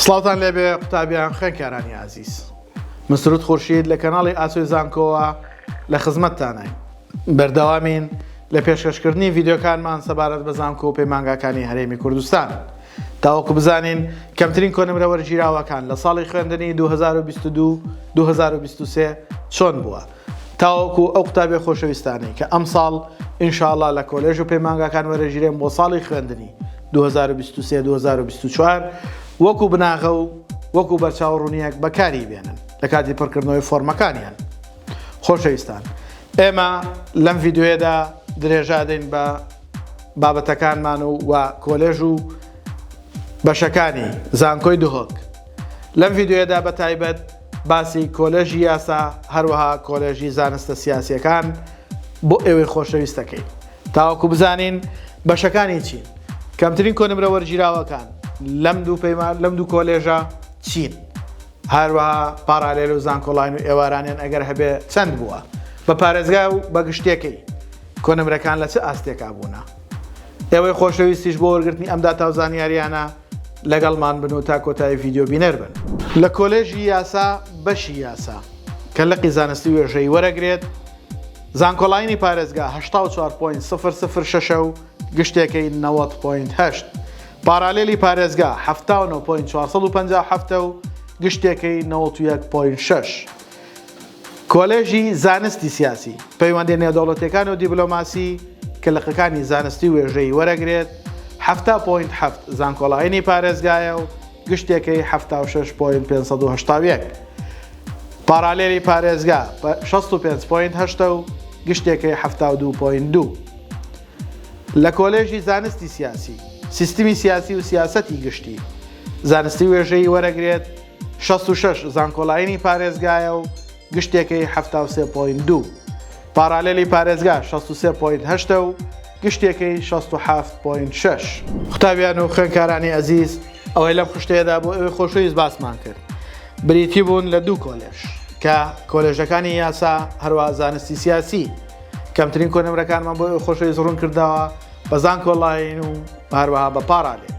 سڵاوتان لێبێ قوتابیان خوێنکارانی ئازیز من سرود خورشید لە کەناڵی ئاسۆی زانکۆوە لە خزمەتتانین بەردەوامین لە پێشکەشکردنی ڤیدیۆکانمان سەبارەت بە زانکۆ و پەیمانگاکانی هەرێمی کوردستان تاوەکو بزانین کەمترین کۆنمرە وەرگیراوەکان لە ساڵی خوێندنی 2022 2023 چۆن بووە تاوەکو ئەو قوتابیە خۆشەویستانەی کە ئەمساڵ ان شاء اللە لە کۆلێژ و پەیمانگاکان وەرەگیرێن بۆ ساڵی خوێندنی 2023 2024 وەکو بناغە و وەکو بەرچاو ڕوونیەک بەکاری بێنن لە کاتی پڕکردنەوەی فۆرمەکانیان. خۆشەویستان ئێمە لەم ڤیدیۆیەدا درێژادەین بە بابەتەکانمان و و کۆلێژ و بەشەکانی زانکۆی دهۆک لەم ڤیدیۆیەدا بە تایبەت باسی کۆلێژی یاسا هەروەها کۆلێژی زانستە سیاسیەکان بۆ ئێوەی خۆشەویست دەکەین تاوەکو بزانین بەشەکانی چین کەمترین کۆنمرە وەرگیراوەکان لەم دوو پەیمان لەم دوو کۆلێژە چین هەروەها پارالێل و زانکۆلاین و ئێوارانیان ئەگەر هەبێ چەند بووە بە پارێزگا و بە گشتیەکەی کۆنمرەکان لە چ ئاستێکا بوونە ئێوەی خۆشەویستیش بۆ وەرگرتنی ئەم داتا و زانیاریانە لەگەڵمان بن و تا کۆتایی ڤیدیۆ بینەر بن. لە کۆلێژی یاسا بەشی یاسا کە لقی زانستی وێژەیی وەرەگرێت، زانکۆلاینی پارێزگا 84 point 0 0 شەشە و گشتێکەی 90 point هەشت، پارالێلی پارێزگا 79 point 457 و گشتێکەی 91 point شەش. کۆلێژی زانستی سیاسی، پەیوەندیە نێودەوڵەتیەکان و دیبلۆماسی کە لقەکانی زانستی و وێژەیی وەرەگرێت، 70 point حەفت زانکۆلاینی پارێزگایە و گشتێکەی 76 point 581. پارالێلی پارێزگا 65 point هەشتە و گشتێکەی 72 point دوو. لە کۆلێژی زانستی سیاسی، سیستمی سیاسی و سیاسەتی گشتی، زانستی وێژەیی وەرەگرێت، 66 زانکۆلاینی پارێزگایە و گشتێکەی 73 point دوو. پارالێلی پارێزگا 63 point هەشتە و گشتێکەی 67 point شەش. قوتابیان و خوێندکارانی ئەزیز ئەوەی لەم خشتەیەدا بۆ ئێوەی خۆشەویست باسمان کرد بریتی بوون لە دوو کۆلێژ کە کۆلێژەکانی یاسا هەروەها زانستی سیاسی کەمترین کۆنمرەکانمان بۆ ئێوەی خۆشەویست ڕوون کردەوە بە زانکۆلاین و هەروەها بە پارالێل.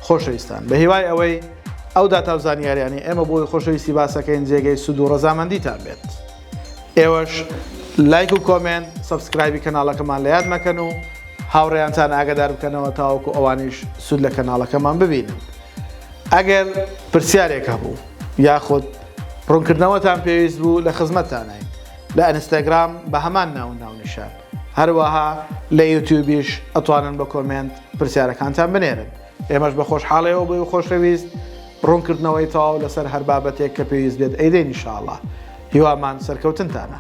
خۆشەویستان بە هیوای ئەوەی ئەو داتا و زانیاریانەی ئێمە بۆی خۆشەویستی باسەکەین جێگەی سوود و ڕەزامەندیتان بێت. ئێوەش لایک و comment subscribe ی کەناڵەکەمان لە یاد مەکەن و هاوڕێیانتان ئاگادار بکەنەوە تاوەکو ئەوانیش سوود لە کەناڵەکەمان ببینن. ئەگەر پرسیارێک هەبوو یاخود ڕوونکردنەوەتان پێویست بوو لە خزمەتتانین لە ئەنستاگرام بە هەمان ناو و ناونیشان هەروەها لە یوتیوبیش ئەتوانن بە comment پرسیارەکانتان بنێرن ئێمەش بە خۆشحاڵیەوە بۆی خۆشەویست ڕوونکردنەوەی تەواو لەسەر هەر بابەتێک کە پێویست بێت ئەیدەین ان شاء اللە هیوامان سەرکەوتنتانە.